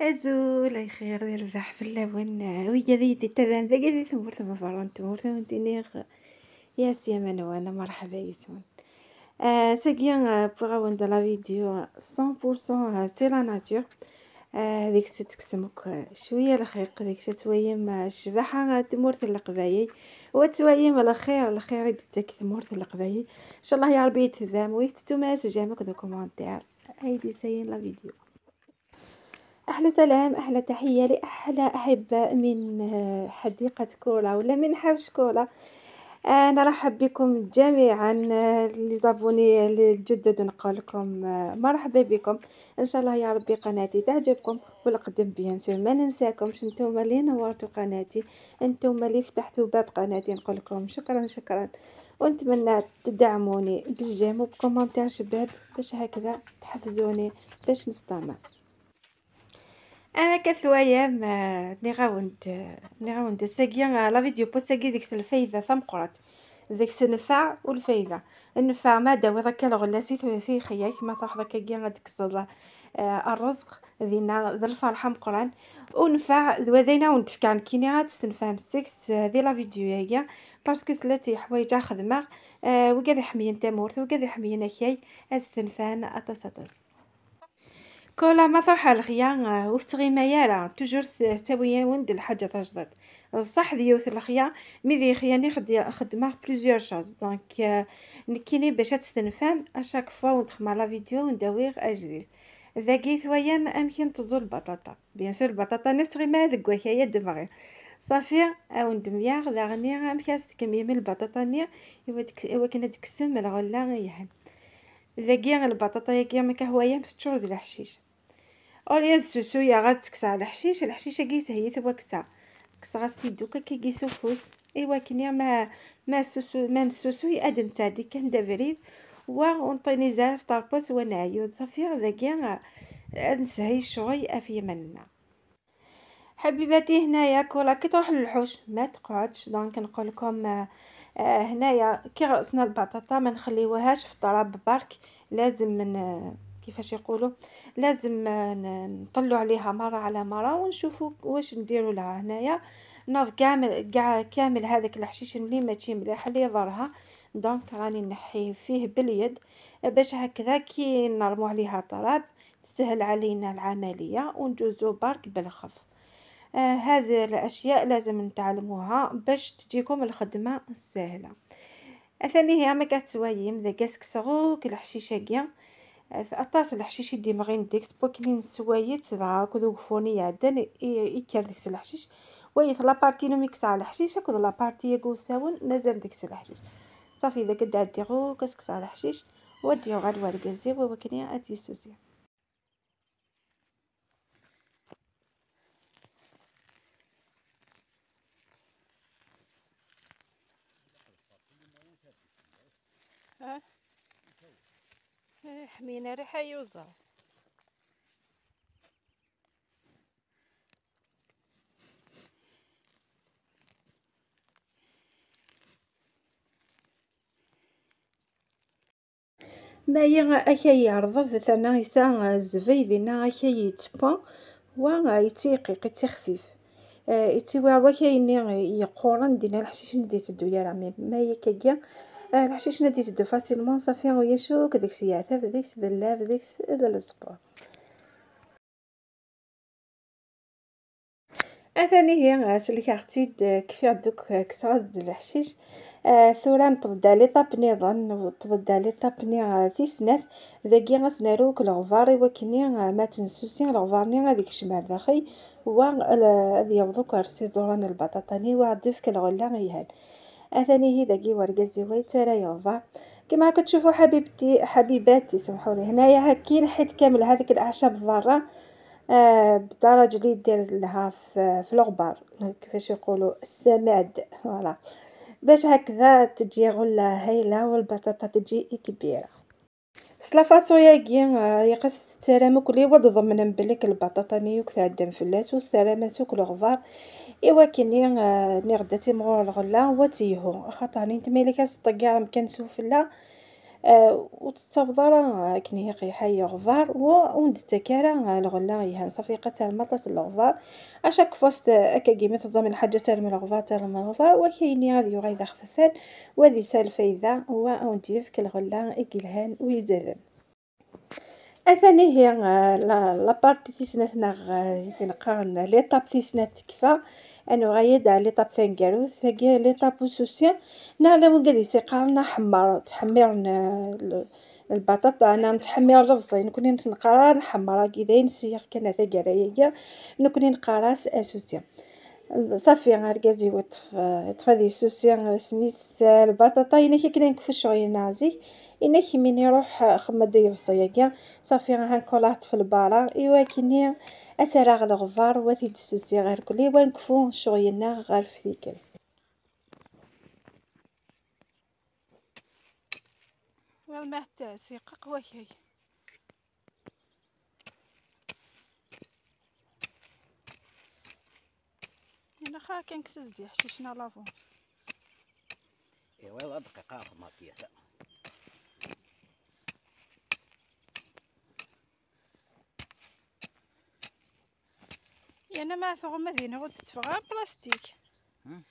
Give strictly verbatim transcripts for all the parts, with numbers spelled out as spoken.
Azul, ay xir di rrbeḥ fell-awen, wigad i yi-d-ittabaɛen dagi di tmurt n beṛṛa n tmurt, ad wen-d-iniɣ ya s yama-nwen, merḥba yes-wen. Ah, sagi, ah, wwiɣ-awen-d la vidéo cent pour cent, ah, c'est la nature. Ah, deg-s ad tekksem akk, ah, cwiya lxiq, deg-s ad twayem, ah, ccbaḥa, ah, tmurt n Leqbayel, u ad twayem lxir, lxir i d-tettak tmurt n Leqbayel. Ncallah ya Ṛebbi ad tebɛem, u ad tettum-as j'aime akked commentaire. Ay d-isayen la vidéo. أحلى سلام، أحلى تحية لأحلى أحباء من، آه، حديقة كولا ولا من حوش كولا. آه، نرحب بكم جميعا، آه، les abonnés الجدد نقول لكم، آه، مرحبا بكم. إن شاء الله يا ربي قناتي تعجبكم، والقدم bien sûr ما ننساكمش، انتم اللي نورتوا قناتي، انتم اللي فتحتوا باب قناتي، نقول لكم شكرا، شكرا، ونتمنى تدعموني بال j'aime وب commentaire شباب، باش هكذا تحفزوني باش نستمر. أنا كثوايا ما نغاوند، نغاوند الساقية، آه، la vidéo بو ساقي ديك الفايدة ثمقرات، ديك النفع والفايدة. النفع ما داوي ذاك الغلا سي ثو-، سي خياك ما تروح ذاك كي غاديك الصلاة، آه، الرزق دينا ذا الفرحة مقران. ونفع ذو ذينا وندفك عن كيني غاد تستنفع مسكس، آه، ذي la vidéo ياكيا، parce que ثلاثة حوايج خدمة، آه، وكاد يحميين تامورت، وكاد يحميين أكاي، أستنفعن أطاس أطاس. كولا ما تروح على الغيا، آه، وتغيما يارا، toujours ت-، تاوي ود الحاجة تجدد. الصح ديوث الخيا، مي ذي خياني خد-، خدمة plusieurs choses. Donc، آه، نكيني باش تستنفام، à chaque fois ونتخمى la vidéo ونداويغ أجديد. ذاكي ثويام أمكن تزول البطاطا. Bien sûr، البطاطا نفس غير ما ذاك وكايا دماغي. صافي، أو ندمياغ، داغني أمكن أستكمي من البطاطا ني، إوا دك-، إوا كنا دكسم الغلا يهم. ذاكي البطاطا ياكي ما كهوايا مستشور ذي الحشيش. أوليا السوسو يا غاد تكسى على الحشيش، الحشيش كي سهيت وكسى. كسى غاس تيدوكا كي كي سوفوس. إوا كني ما، ما سوسو، ما نسوسو يأدن تادي كان دافريد. ونطيني زال ستاربوس ونعيود. صافي، ذاكي، آه، نسهي الشغل أفي منا. حبيباتي، هنايا كولا كي تروح للحوش ما تقعدش، donc نقول لكم، آه، آه، هنايا كي غرسنا البطاطا ما نخليوهاش في التراب برك، لازم من، آه، كيفاش يقولوا، لازم، آه، ن-، نطلوا عليها مرة على مرة ونشوفوا واش نديروا لها. هنايا ناض كامل، كاع كامل هذاك الحشيش اللي ماشي مليح اللي يضرها، donc راني نحي فيه باليد باش هكذا كي نرموا عليها تراب تسهل علينا العملية ونجوزو برك بالخف. آه، هذه الأشياء لازم نتعلموها باش تجيكم الخدمة ساهلة. أثاني هي ما كتوايم ذا كاسك سغوك الحشيشة كيا. آه، أطاس الحشيش يدي مغين ديك سبوكنين سوايت ذا كذو فوني يعدن ي-، يكر ديك الحشيش. ويث لابارتي نو ميكس على الحشيش، أكذ لابارتي يقو ساون مازال ديك الحشيش. صافي، إذا كدعدي غو كاسك على الحشيش، وديو غا الورقازي ووكني اتي سوسي. ها؟ إيه، حمينا ريحة يوزا. Ma yya akay yerḍeb, terna yesɛa zzbay dinna akay yettewwa, wa yettyiqiq, yettixfif. Eh, yettewwa akay-nni yeqquren, dinna leḥcic-nni d-yetteddu ara, mais ma yya akkagi, eh, leḥcic-nni d-yetteddu facilement, safi, ulac akk deg-s yeɛtab, deg-s d llɛeb, deg-s d lezbur. Atan ihi, eh, selkeɣ-tt-id, eh, kfiɣ-d akk, eh, kkseɣ-as-d leḥcic. Eh, tura newweḍ-d ɣer l'étape nniḍen, newweḍ-d ɣer l'étape-nni, eh, tis snat. Dagi ad s-naru akk leɣbar i wakken-nni, eh, ma tt-nessusi, leɣbar-nni ad ikcem ar daxel, wa, eh, ad yaweḍ akk ar s iẓuran n lbaṭaṭa-nni, wa ad d-ifk lɣella yelhan. Atan ihi dagi wergaz-iw yettarra yeɣbar. كما كتشوفوا حبيبتي، حبيباتي، سمحوا لي، هنايا هكي نحيت كامل هذيك الأعشاب الضارة، آه، بالدرجة اللي يدير لها في، في الغبار، كيفاش يقولوا، السماد، voilà، باش هكذا تجي غلة هايلة والبطاطا تجي كبيرة. سلافاسو ياكي، آه، يقص تتسالم كلي وتضمن بلك البطاطا نيوك تعدم فلاس وتسالم سوك الغبار. إوا كني، آه، نغدا تيمغور الغلة وتيهو، خاطر ني تميلك أسطقي راه مكان سفلى. Ah, ur tettaweḍ ara akken i qeḥḥa yiɣbar, u ur d-tettak ara lɣella yelhan. Ṣafi, iqatar maṭas n leɣbar. Acakfust, akkagi mi teẓẓam lḥaǧa, term leɣbar, term leɣbar, wakayni ad yuɣal d axfafan, u ad yesɛu lfayda, u ad wen-d-yefk lɣella i yelhan u izaden. Atan ihi, ah, la, la partie tis snat neɣ, ah, akken qqaren l'étape tis snat tekfa, ad nuɣal-d ar l'étape taneggarut, tagi l'étape ususi, neɣ lawan gad is iqqaren aḥemmer, ttḥemmiren, ah, l-, lbaṭaṭa, neɣ nettḥemmir lebṣel, nekkni neqqar nḥemmer, agi d ayen sliɣ kan ar taggara-agi, nekkni neqqar-as asusi. Ṣafi, argaz-iw iṭṭef, iṭṭef ad yessusi isem-is, lbaṭaṭa, inak akken ad nekfu ccɣel-nneɣ zik, inak mi iruḥ xemmed i yebṣel-agi, ṣafi, ha nkulat f lbara, i wakken-nni ad s-rreɣ leɣbar, u ad t-id-ssusiɣ irkelli, u ad nekfu ccɣel-nneɣ ɣer ftikel. Wa ma ḥttas iqeq wakay. Ina xir kan kkes-as-d yeḥcicen à l'avance. Iwa, iwa, dqiqa, xemmeṛ tiyata. Yerna ma tɣumma dinna ur d-tetteffeɣ ara plastik. Hmm.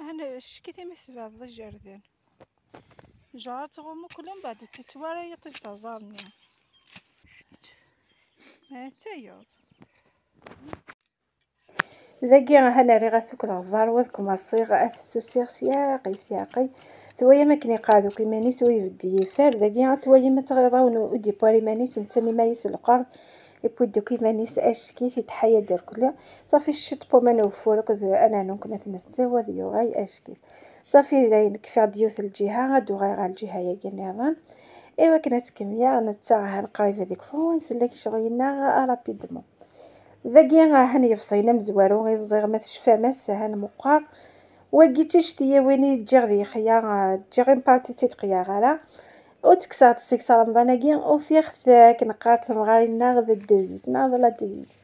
Hana ccek-it imi tebɛdeḍ ijerden. Ǧeṛ ad tɣumm kul mbeɛd ur tt-ittwara yiṭij s aẓar-nni. Eh, tayeḍ. Dagi, hana rriɣ-as akk leɣbar, wa ad kumaṣiɣ ad t-ssusiɣ s yaɛqi, s yaɛqi. Twayam akken iqeɛɛed akk iman-is, ur ibeddi yifer. Dagi, ad twayam ad tɣiḍ awen ur d-yewwi ara iman-is, netta mi ma yesleqer, yewwi-d akk iman-is acek-it, ittḥaya-d irkelli. Ṣafi, ciṭ n waman n ugeffur akked ananu nekkni ad t-nessaw, ad yuɣal acek-it. Ṣafi, dayen kfiɣ-d yiwet n lǧiha, ad d-uɣaleɣ ɣer lǧiha-yagi nniḍen. I wakken ad tkemmel, netta ahan qrib ad ikfu, ad nsellek ccɣel-nneɣ rapidement. Dagi ahan yebṣel amezwaru i ẓẓiɣ, ma tecfam-as, ahan meqqer. Wagi d ticettiyin i ǧǧiɣ di yexya, ǧǧiɣ une partie ur tt-id-qeyyɛeɣ ara. Ur tt-kkseɣ seg-s Remḍan-agi, ufiɣ-t akken qqarent temɣarin-nneɣ d ddevise, neɣ d la devise.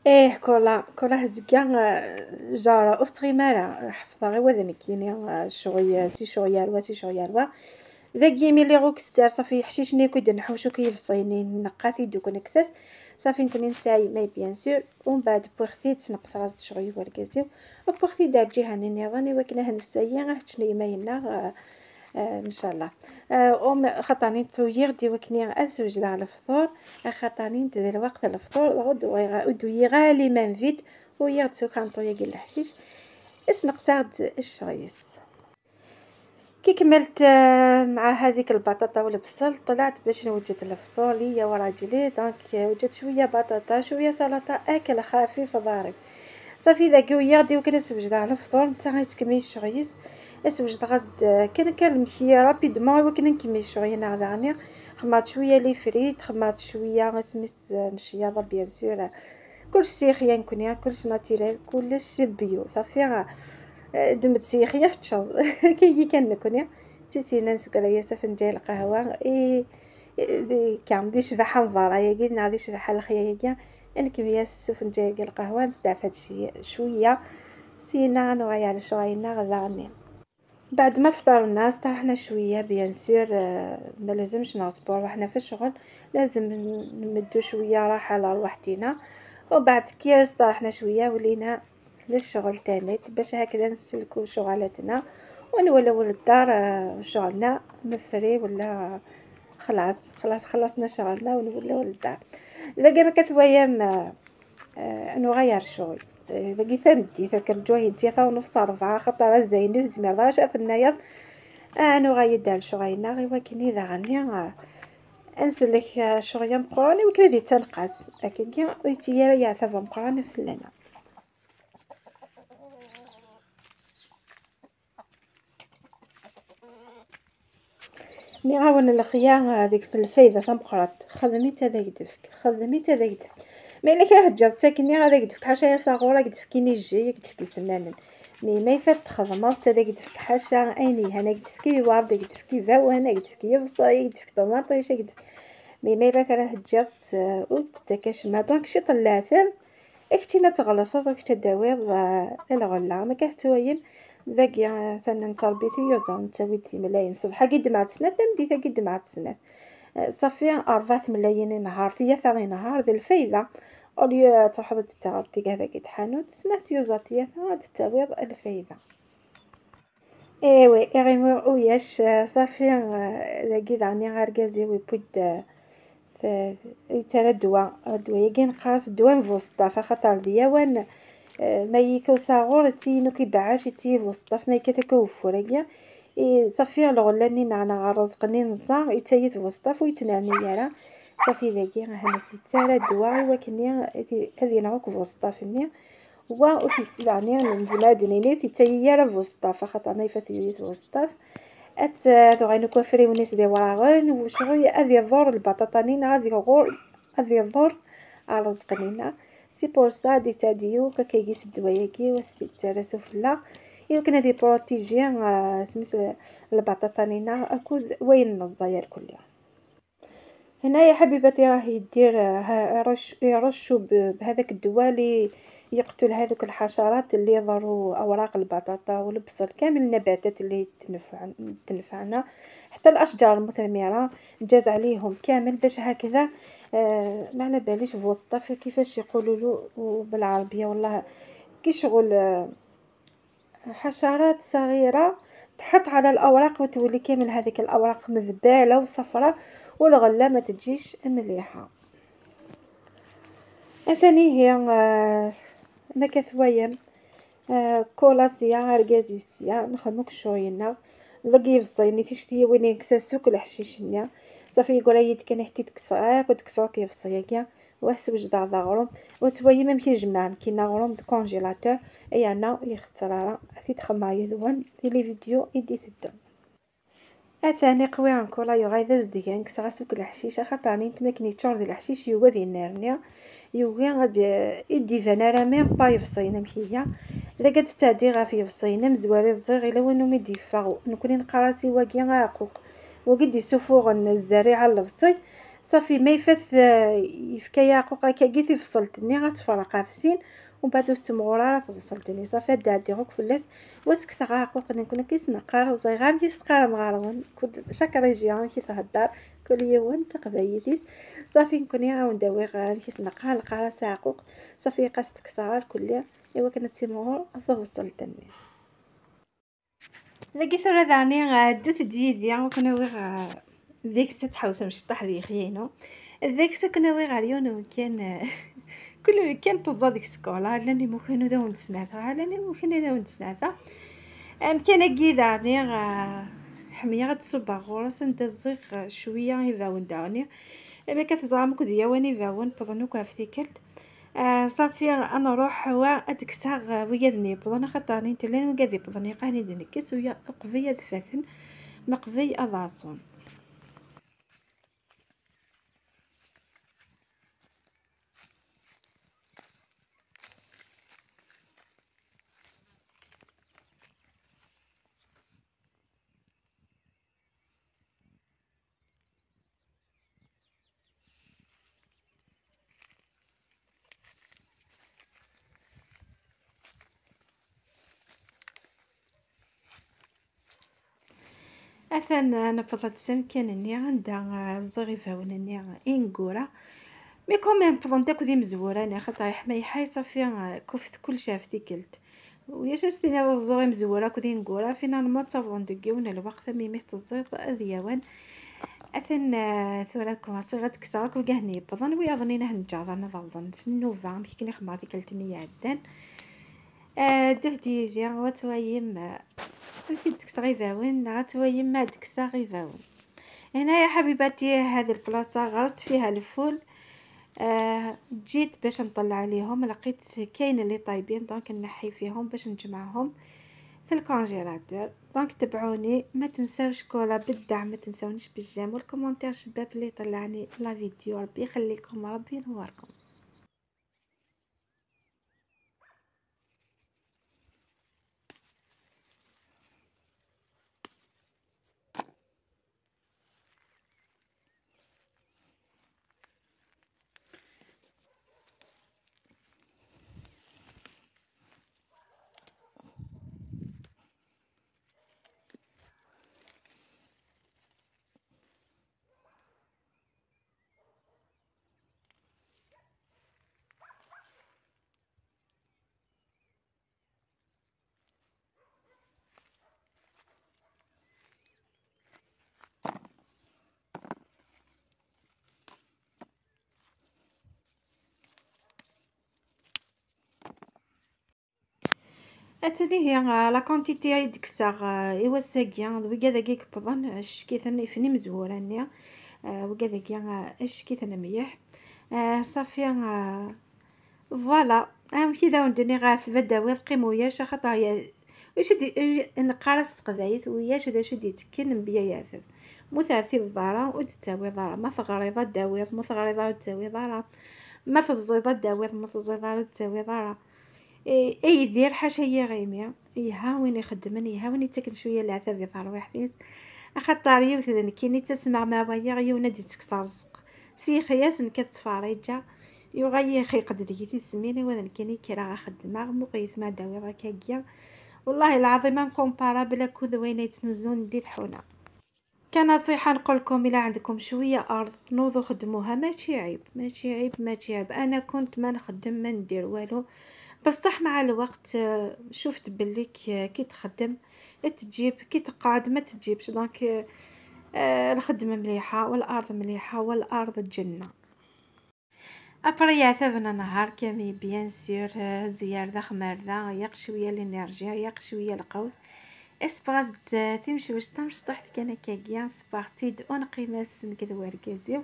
Ih, kula, kula hezga, eh, genre, ur tettɣimi ara, ḥefḍeɣ i wad nekkini, eh, ccɣel, eh, si ccɣel ar wa, si ccɣel ar wa. Dagi, mi lliɣ ur k-sser, ṣafi, ḥcic-nni akk i d-nḥuc, akk i yebṣel-nni, neqqat-id akk nekkes-as. Ṣafi, nekkni nesɛa yemma, bien sûr. Umbeɛd, wwiɣ-t-id, sneqseɣ-as-d ccɣel i wergaz-iw. Wwiɣ-t-id ar lǧiha-nni nniḍen, i wakken ad nessayi, ad ččen yemma-nneɣ, eh, eh, ncallah. Eh, um, xaṭer-nni tuyiɣ-d i wakken ad swejdeɣ lefṭur, xaṭer-nni d lweqt n lefṭur, ur d-uɣiɣ, ur d-uyiɣ ara liman vide, uyiɣ-d s ukanṭu-yagi n leḥcic, sneqseɣ-d ccɣel-is. Kikmelt, eh, مع هذيك البطاطا والبصل، طلعت باش نوجد الفطور ليا وراجلي. Donc، eh, وجدت شوية بطاطا، شوية سلطة، أكل خفيف ظريف. صافي، إذا قويا ديو كنا سوجد على الفطور، نتا غيتكمل الشغيس. اسوجد غاز د-، كان كان المشي rapidement، وكنا نكمل الشغل هنا غدا غني. خمرت شوية les frites، خمرت شوية سميس نشياضة، bien sûr. كلش سيخيا نكوني، كلش naturel، كلش bio. صافي، آه، دمت سيخيا حتشر. كي كان نكوني. تيسينا نسكر يا سفنجة القهوة. إي، إي، كام دي شبحة مبارا يا قلنا دي شبحة الخيا يا قلنا. أنا كمية السفنجة القهوة نستعفى شي-، شوية. سينا نوعي على شوينا غدا غني. بعد ما فطرنا، استرحنا شوية، bien sûr، آه، ما لازمش نعصبو رواحنا في الشغل، لازم نمدو شوية راحة لرواحتنا. وبعد كي استرحنا شوية، ولينا للشغل تاني، باش هكذا نسلكو شغلاتنا ونولو للدار، آه، شغلنا مفري ولا خلاص، خلاص خلصنا شغلنا ونولو للدار. إذا قامك ثوايا ما آه، أنو غير شغل. آه، داكي فهمتي، فكر جوهي نتي ثاو نفس ربعة، خاطر الزينو زمير ضاش أثنايض. آه، أنو غيدار شغينا، غي وكني ذا غني، آه، أنسلك، آه، شغيا مقراني وكذا دي تنقص. أكيد ويتي يا ثابا مقراني فلنا. نعاون الخيا هذيك الفايدة تمقرات، خدمي تا داك دفك، خدمي تا داك دفك. ما إلا كان هجرت تاكني هذاك دفك، حاشا يا صغور، راك دفكي نيجي، ياك دفكي سنانن. مي ما يفات تخدمض تا داك دفك، حاشا أين يهان، داك دفكي يوار، داك دفكي يفاوان، داك دفكي يفصاي، داك دفك طوماطيش، داك دفك. مي ما إلا كان هجرت، آه، وتتكاش ما دونك شي طلعتم. اكتينا تغلصض، اكتا داويض، آه، الغلة، ما كاهتواين. Dagi, eh, tana n terbit i yuẓer, nettawi-d timlayin. Ṣṣbeḥ-agi ddmeɣ-d snat, tameddit-agi ddmeɣ-d snat. Eh, ṣafi, rebɛa tmlayin i nehar, tlata i nehar, d lfayda. Au lieu ad truḥeḍ ad d-taɣeḍ tigad-agi n tḥanut, snat yuẓer tlata ad d-tawiḍ lfayda. Ewi, iɣimi uyac, eh, ṣafi, eh, dagi daɣni argaz-iw yewwi-d, eh, f-, yettarra ddwa, ddwa-agi neqqar-as ddwa n buseṭṭaf, axaṭer d yawan, eh, ma yekka usaɣur, ittini akk ibeɛɛac, ittini buseṭṭaf, ma yekkat akka ugeffur-agi, i, ṣafi lɣella-nni neɣ, neɣ rrezq-nni neẓẓa, ittayit buseṭṭaf ur yettnerni ara. Ṣafi dagi, ahanas yettarra ddwa i wakken i, ad ineɣ akk buseṭṭaf-nni. Wa ur t-, yeɛni, nezmer ad d-nini ur t-yettayi ara buseṭṭaf, axaṭer ma ifat yuli-t buseṭṭaf, ad t-, ad uɣalen akk afriwen-is d iwraɣen, u ccɣel ad iḍur lbaṭaṭa-nni neɣ ad iɣur, ad iḍur rrezq-nni. C'est pour ça, ad yettɛeddi akk akkagi s ddwa-agi, u ad s-t-yettarra sufella, i wakken ad iprotiji, ah, smis, lbaṭaṭa-nni akked wayen neẓẓa irkelli. هنا يا حبيباتي راه يدير، آه، ها-، رش-، يرش ب-، بهذاك الدواء اللي يقتل هذوك الحشرات اللي يضروا أوراق البطاطا والبصل، كامل النباتات اللي تنفع-، تنفعنا، حتى الأشجار المثمرة جاز عليهم كامل، باش هكذا، آه، ما على باليش فوسطافي كيفاش يقولوا له بالعربية، والله كي شغل، آه، حشرات صغيرة تحط على الأوراق وتولي كامل هذيك الأوراق مذبالة وصفرة، والغلة ما تجيش مليحة. أثاني هي، آه، ما كثويم، آه، كولاسيا، أرقازيسيا، نخدمو كشوينا. لقي فصيني تشتي وين يكساسوك الحشيشنيا. صافي يقول: "أيد كان حتى تكسراك وتكسروك يا فصياكيا." وحسب جدع ذا غروم، وتويم أمشي جمع كينا غروم الكونجيلاتور، أي أنا يختار راه في تخمايض وان في لي فيديو إدي تدو. أثاني قوي أنكولا يغايد أزديان كسغا سوك الحشيش، أخاطر ني نتمكن يتشور ذي الحشيش يوغا ذي النيرنيا، يوغا غاد إدي فانا رامي باي فصينا مكيا. ذاك تتعدي غا في فصينا مزواري الزيغ إلا وانو ميدي فاغو، نكوني نقراسي واقي غا عقوق، وقد يسوفوغ الزريعة اللفصي. صافي ما يفات، آه، يفكا يعقوق هكا كي تيفصلت ني غتفرق عفسين، ومن بعد تمغور راه تفصلت ني. صافي هاد عندي غوك فلاس، واسكسا غا عقوق نكون كيس نقار وزي غام كيس نقار مغارون كل شاك ريجيون كي تهدر، كل يوم تقبايليس. صافي نكون يا ونداوي غام كيس نقار نقار ساعقوق. صافي قاس تكسار كل، ايوا كانت تمغور تفصلت ني. Dagi tura daɣni, ah, ddut-d yid-i, ad ken-awiɣ, ah, deg-s ad tḥewsem ciṭṭaḥ di yixi-inu. Deg-s ad ken-awiɣ ɣer yiwen umkan, ah, kul umkan teẓẓa deg-s kula, llan imukan ur d awen-d-snata, llan imukan ur d awen-d-snata. Amkan-agi daɣni, ah, ḥemmleɣ ad d-ṣubbeɣ ɣur-s, anda ẓẓiɣ, ah, cwiya ibawen daɣni. Am akka teẓram akk d yawan ibawen, wwḍen akk ɣef tikkelt. Ah, ṣafi, ad nruḥ wa ad d-kkseɣ, ah, wigad-nni yewwḍen, axaṭer nni tella wigad yewwḍen yeqqaren-d nekkes, uya uqbel ad faten, meqbel ad ɛṣun. Atan newweḍ-d s amkan-nni anda, ah, ẓẓiɣ ibawen-nni ineggura. Mi quand même wwḍen-d akk d imezwura-nni, axaṭer yeḥma yeḥay, ṣafi, ah, kuffet kullec ɣef tikkelt. Ulac ad s-tiniḍ ad ẓẓuɣ imezwura akked ineggura, finalement ttawḍen deg yiwen n lweqt, am imi teẓẓiḍ ad yawan. Atan, ah, tura kumaṣiɣ ad kkseɣ akk wigad-nni yewwḍen, wiyaḍ-nni ad nǧaḍen ad awḍen s nnuba, amek akken i xedmeɣ tikkelt-nni iɛeddan. Ah, dduh-d yid-i, ad twayim, ah, amek i d-kkseɣ ibawen, neɣ ad twayim ma d-kkseɣ ibawen. هنا يا حبيباتي هذه البلاصة غرست فيها الفول، آه، جيت باش نطلع عليهم، لقيت كاين اللي طايبين، donc نحي فيهم باش نجمعهم في الكونجيلاتور. Donc تبعوني، ما تنساوش كولا بالدعم، ما تنساونيش بالجيم والكومنتير شباب اللي طلعني la vidéo. ربي يخليكم، ربي ينوركم. Atani ihi, ah, la quantité ay d-kkseɣ, ah, i wass-agi, d wigad-agi yewwḍen, ah, ccek-iten ifen imezwura-nni, ah, wigad-agi, ah, ccek-iten mliḥ. Ah, ṣafi, ah, voilà, amek i d awen-d-nniɣ, ah, tbadawiḍ qim uyac, axaṭer ya-, acu d-, neqqar-as s teqbaylit, uyac d acu d-ittekken mbiyayaten. Ma ur teɛtibeḍ ara, ur d-tettawiḍ ara. Ma teɣriḍ ad d-tawiḍ, ma ur teɣriḍ ara ur d-tettawiḍ ara. Ma teẓẓiḍ ad d-tawiḍ, ma ur teẓẓiḍ ara ur d-tettawiḍ ara. Eh, a Yidir, ḥaca yiɣimi, yelha win ixeddmen, yelha win yettaken cwiya n leɛtab i terwiḥt-is, axaṭer yiwet d nekkini ttasmeɣ ma wayeɣ yiwen ad d-ittekkes rrezq s yixi-as, nekk ad ttferriǧeɣ, yuɣal yixiq-d deg-i tismin-iw, ad nekkini kkreɣ ad xeddmeɣ, muqlet ma d-awiḍ akkagi, wallahi lɛaḍim incomparable akked wayen ay ttnuzzun di tḥuna. كنصيحة نقولكم، إلا عندكم شوية أرض، نوضوا خدموها، ماشي عيب، ماشي عيب، ماشي عيب. أنا كنت ما نخدم، ما ندير والو، بصح مع الوقت، آه، شفت بلي ك-، كي تخدم تجيب، كي تقعد ما تجيبش. Donc، آه، الخدمة مليحة والأرض مليحة والأرض جنة. Après يعتبنا نهار كامل، bien sûr، آه، زيار ذا خمار ذا، ياق شوية l'énergie، ياق شوية القوت. اسباس د-، تمشويش تمشطوحت كان هكاكيا، سبارتي د اون قيماس نكد ورقازيو.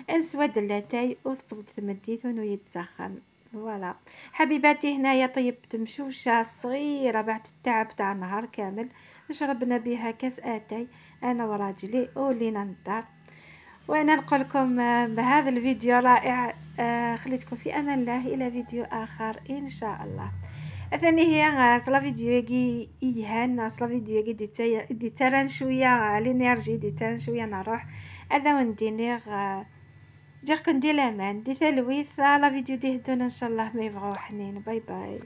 انسوا دلاتاي وثبض ثمديت ونويد زخم. Voilà. حبيباتي، هنايا طيبت مشوشة صغيرة بعد التعب تاع نهار كامل. شربنا بها كاس اتاي، انا وراجلي، ولينا للدار. وانا نقولكم، آه، بهذا الفيديو الرائع، آه، خليتكم في امان الله الى فيديو اخر ان شاء الله. اثاني هي، آه، صلا فيديو يجي يهان، صلا فيديو يجي دي تي-، دي تران شويه، آه، l'énergie، دي تران شويه نروح. اذا ونديني، آه، جيغكم دي لامان، دي ثلويث، آه، لا فيديو دي هدونا ان شاء الله ما يبغوا حنين. باي باي.